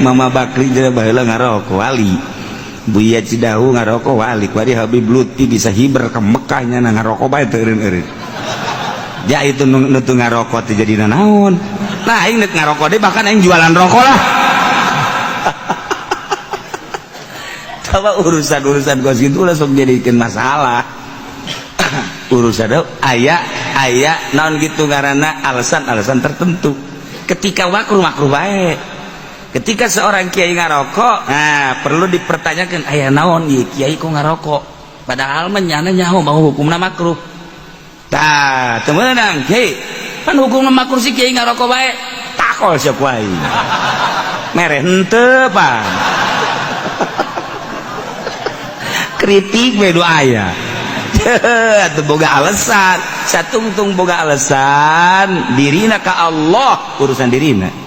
Mama Bakri jadi baheula ngarokok wali. Buya Cidahu ngarokok wali. Kuari Habib Lutfi bisa hiber ke Mekah nya ngarokok bae teu eureun-eureun. Ja itu nu teu ngarokok teh jadi naon. Nah aing nek ngarokok deh bahkan aing jualan rokok lah. Coba urusan-urusan kos gitu langsung jadikan masalah. Urusan aya aya naon gitu karena alasan-alasan tertentu. Ketika makruh makruh bae. Ketika seorang kiai ngarokok, nah perlu dipertanyakan aya naon ieu kiai kok ngarokok? Padahal mah nyana nyaho mau hukumna makruh. Tah, teu meunang kiai. Pan hukumna makruh si kiai ngarokok bae. Takol sia ku aing. Mere henteu pan. Kritik we nu aya. Atuh boga alasan, satungtung boga alasan dirina ka Allah urusan dirina.